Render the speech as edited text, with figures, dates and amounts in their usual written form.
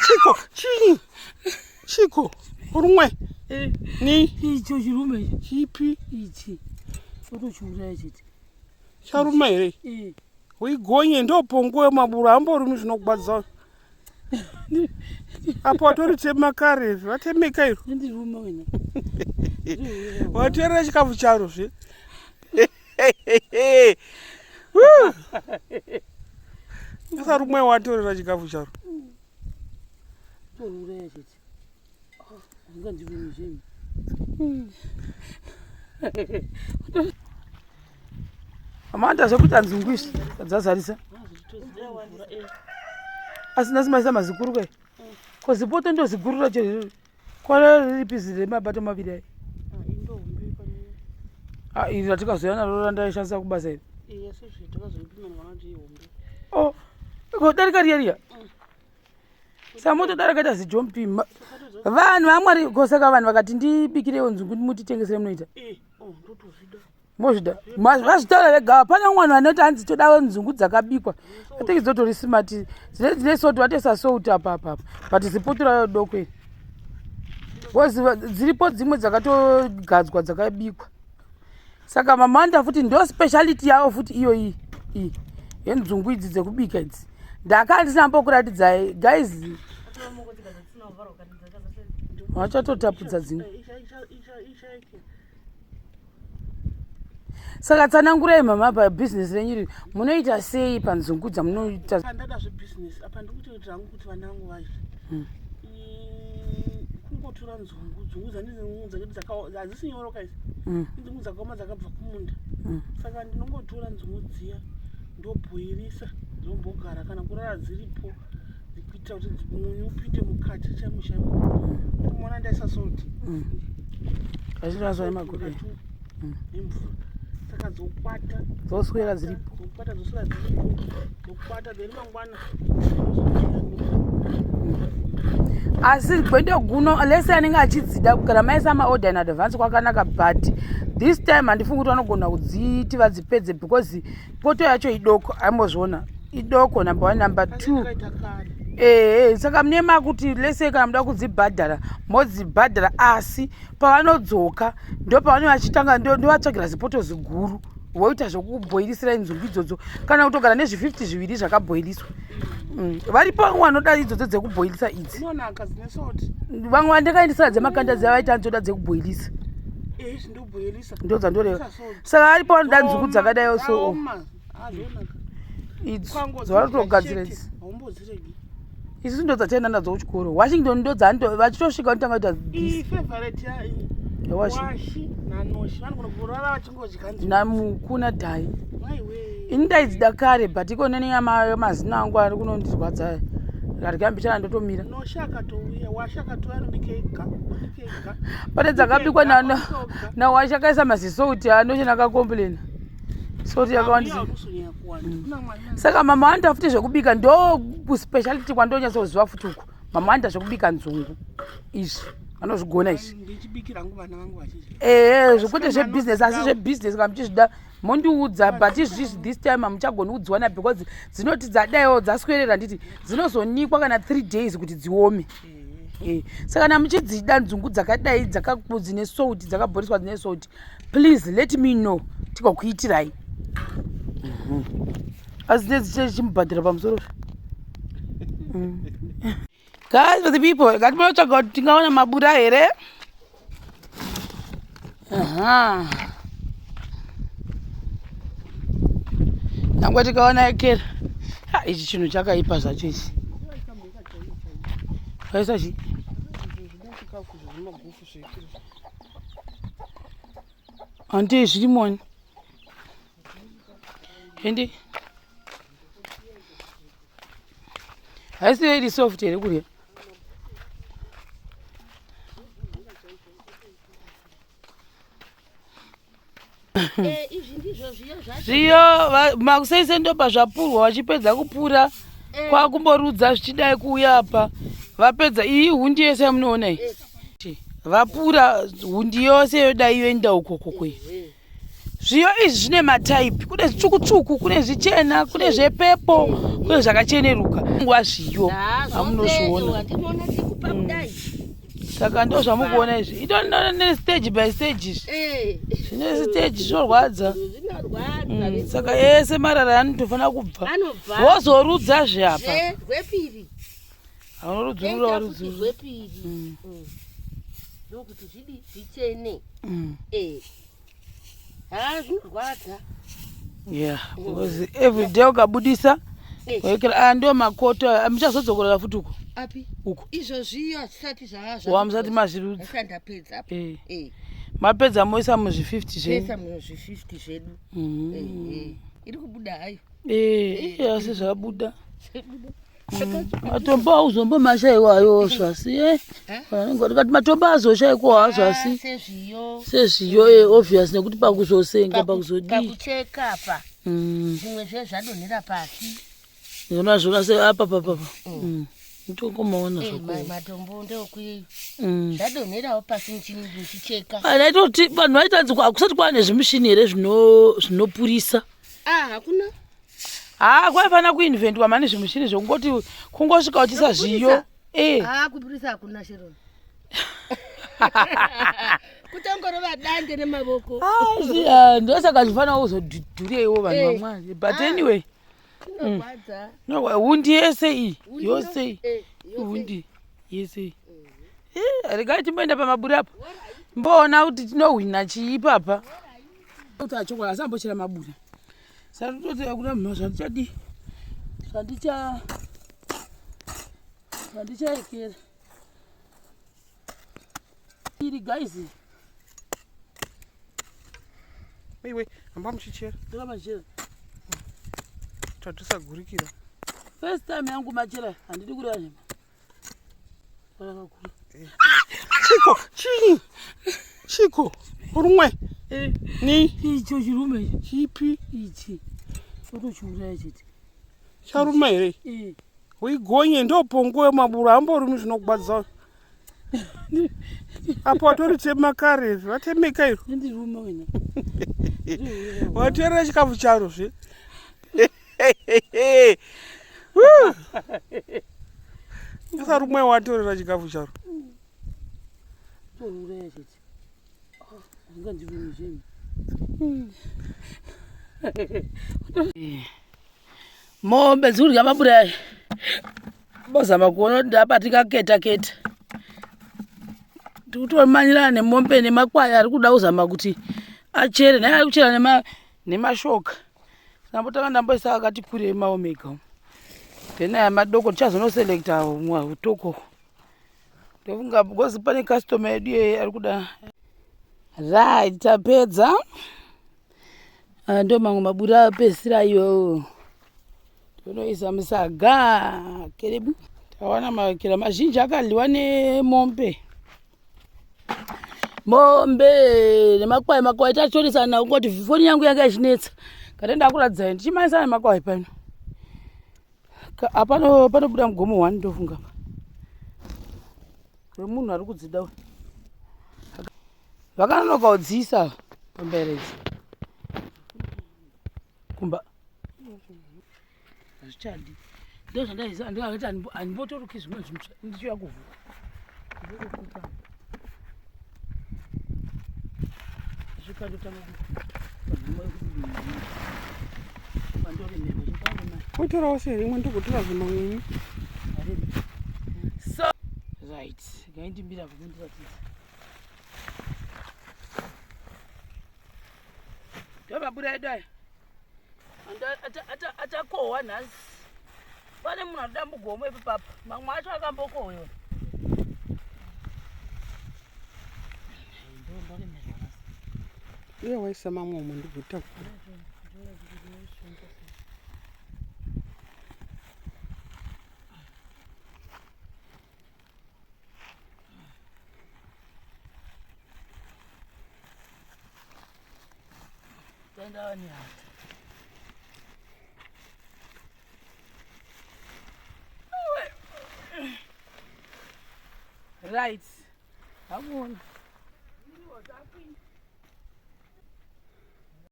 Chiko chinyi chiko rumwe eh. ni icho chirume chipi ichi otochiuraya chete charuma here eh. Uigonye ndopongo yemabura amborumi zvinogwadza apo watoritema kare vatemeka iro ndiruma wena watorera chikafu charo zve asarumwe watorera chikafu charo touraya chete ungandirumi zvemi Amanda zvekuita nzungu izvi dzazarisa. Asi nhasi maisa mazikuru kai. Ko zipoto ndo ziguru racho riri. Kwa riripi zire mabato maviri ai. Ah, iri ratikazouya naro randaishandisa kubasa iri. Oh, kodarika riya riya. Samoto rakaita zijompi. Vanhu vamwari kosaka vanhu vakati ndibikirewo nzungu mutitengesere munoita. Eh, oh, mozvida vazvitaura vega hapana umwe vanhu vanoti hanzi toda nzungu dzakabikwa i think dzotori smart dzine dzine salt vatoisa salt apa apa apa but zipoto rayo doko iri bcause dziripo dzimwe dzakatogadzwa dzakabikwa saka mamanda futi ndo speciality yavo futi iyoyi iyi yenzungu idzi dzekubika idzi ndaka ndisina mbokuratidzai guys vachatotapudza dzimwe saka tsanangurai mama pabhizinesi renyu iri munoita sei panzungu dzamunoita pandada zvebhizinesi apa ndikutoitira hangu kuti vana vangu vadye hmm. Kungotora nzungu nzungu dzandinzungu hadzisi nyoro kaisi hmm. Inzungu dzakaoma dzakabva kumunda hmm. Saka ndinongotora nzungu dziya ndobhoirisa dzombogara kana kurara dziripo kuitira kuti munyu upinde mukati chaimo chaimo mona ndaisa salt azvirazo emagudo nemvura saka dzokwata dzoswera dziripo dzokwata dzoswera dziripo dzokwata then mangwana asi gwendo guno lese anenge achidzida kugara maisa maorder in advance kwakanaka but this time handifungi kuti vanogona kudziti vadzipedze because poto yacho idoko aimbozviona idoko number one number two ehe saka mune makuti lese kana muda kudzibhadhara modzibhadhara asi pavanodzoka ndo pavanenge vachitanga ndovatsvagira zipoto ziguru voita zvekubhoirisira nzungu idzodzo kana kutogara nezvi 50 zviviri zvakabhoiriswa mm. Varipo vamwe vanoda idzodzo dzekubhoilisa idzi vamwe vandakaendesera dzemakanda dziya vaita nzoda dzekubhoilisa eh, ndo dzandoreva saka aripo vanoda nzungu dzakadaiwo so oh. Idzi dzavanotogadzira idzi isusu ndo dzataenda nadzo kuchikoro Washington ndo dzando vachitosvika vanotanga kuita namuku nadhai ini ndaidzida kare but iko nene mazino angu ari kunondirwadza ndarya mbichana ndotomira pane dzakabikwa nawasha akaisa mazisouti anochena akakomplena soti yakawandisa saka mama wanda futi zvekubika ndo kuspeciality kwandonyatsoziva futi uku mama wanda zvekubika nzungu izvi vanozvigona izvi ehe zvokwete zvebusiness asi zvebusiness kana muchizvida mondiudza but izvizvi this time hamuchagoni kudziwana because dzinoti dzadaiwo dzaswerera nditi dzinozonikwa kana three days kuti dziome eh, saka kana muchidzida nzungu dzakadai dzine salt dzakabhoriswa dzine salt please let me know tikakuitirai mhm. asi nedzichimubhadhira pamusoro mm. Guys, for the people, ngatinotsvaga kuti tingaona mabura here. Aha. Nangwe tikaona ekera. Ha, ichi chinhu chakaipa zvacho ichi. Vaisa chi? Handi zvirimoni. Handi. Haisi iri soft here kurya? Eh, izvi ndizvo zviyo zvacho Zviyo makusese ndopa zvapurwa vachipedza kupura eh. kwakumborudza zvichidai kuuya apa vapedza iyi hundi yese yamunoona iyi eh. Vapura hundi yose yodai yoenda uko kokwe. Zviyo izvi zvine mataipi, kune zvitsvukutsvuku, kune zvichena, kune zvepepo, kune zvakacheneruka. Nguva zviyo amunozviona. Saka ndo zvamukuona izvi. Ito stage by stage izvi. Eh. Zvine stage zvinorwadza. Mm, saka ese marara anotofanira kubva. Wozorudza zve apa. Rwepiri. Aunorudzurura warudzurura. Rwepiri. Mm. Mm. Ndokuti zvidi zvichene. Eh. Ha zvinorwadza. Yeah, because every day ukabudisa eh. waikira aya ndiwo makoto aya muchazodzokorora futi uko. Api? Uko. Izvo zviyo hazvisati zvava. Wa musati mazvirudza. Asati ndapedza apa. Eh. Eh. Mapedza moisa muzvi 50 zvenyu. Toisa muzvi 50 zvedu. Eh, eh. Iri kubuda hayo. Eh, eh asi zvabuda. Zvabuda. Matombo auzombomashayiwa ayo zvasi eh. Ndikati matombo azoshaikwa hazo asi. Sezviyo. Sezviyo eh obvious nekuti pakuzosenga pakuzodii. Pakucheka apa. Zvimwe zve zvadonhera pasi. Zvona zvona se apa apa apa. Ndokomaona zvako. Matombo ndeokuyi. Zvadonherawo pasi muchicheka. Ndaitoti vanhu vaitanzi hakusati kwaane zvimushini here zvinopurisa. Ah, hakuna. Haa, kwaifanira kuinventwa mani zvimushini zvekungoti kungosvika uchisa zviyo. Eh. Haa, kupurisa hakuna Sharon. Kutongorova dande nemavoko. Ah, ndosaka zvifanira kuzodhureiwo vanhu Eh. vamwari. But anyway. Zvinorwadza. No, hundi yese iyi, yose iyi. Eh, yose. Hundi yese iyi. Eh, regai timboenda pamaburi apo. Mboona kuti tinohwina chii ipapa. Kuti achokora asi ambochera maburi. Saka tototi hakuna mhosva zvandichadii. Zvandichaekera. Iri guys. Iwe, hamba muchichera. Tora machera. Tatisagurikira. First time yangu machera handidi kureva nhema. Rakakura. Chiko, chinyi. Chiko, rumwe. Ni Icho chirume ichi. chipi? Ichi. Utochiuraya chete. Charuma here? Eh. Uigonye ndopongo yemabura amborumi zvinogwadza. Apo watoritema kare, vatemeka iro. Ndiruma wena. Watorera chikafu charo zve. Asarumwe watorera chikafu charo. Utouraya chete. Ungandirumi zvemi. Mombe dzikudya mabura aya. Bozama kuona kuti ndapa tikaketa keta. Tikutomanyirana nemombe nemakwai ari kuda kuzama kuti achere. Naye ari kuchera nemashoka. Ndambotanga ndamboisa akati kurei maomega. Then aya madoko tichazonoselekta utoko. Ndofunga because pane customer yedu yeye ari kuda. Right, tapedza. Ndo mamwe mabura apedzisira iyoyo. Tonoisa musaga kerebu. Tawana makera mazhinji akadliwa nemombe. Mombe nemakwai, makwai tatorisana kungoti foni yangu yanga ichinetsa. Kati ndakuratidzai ndichimaisa nemakwai pano. Apano panobuda mugomo 1 ndofunga apa. Wemunhu ari kudzida uyu. Vakanonoka kudziisa pamberi idzi. Kumba. Hazvichadi. Ndo zvandaiziva, ndikati handimbotoruki zvimwe zvinhu ndichiuya kuvhura. Ndikukupa. Svika ndotanga panhamo yekuti pandoremerwa chakanga Wotorawo serimwe ndokutora zvimamweni. So right, ngaindimbira kumundiratidza. Ndo mabura edu aya. Achakohwa nhasi. Pane munhu anoda mugomo ipapapa. Mamwe acho akambokohwewa. Uye waisa mamwe umo ndigotakura. Tenda nehata. Right. Hamuna.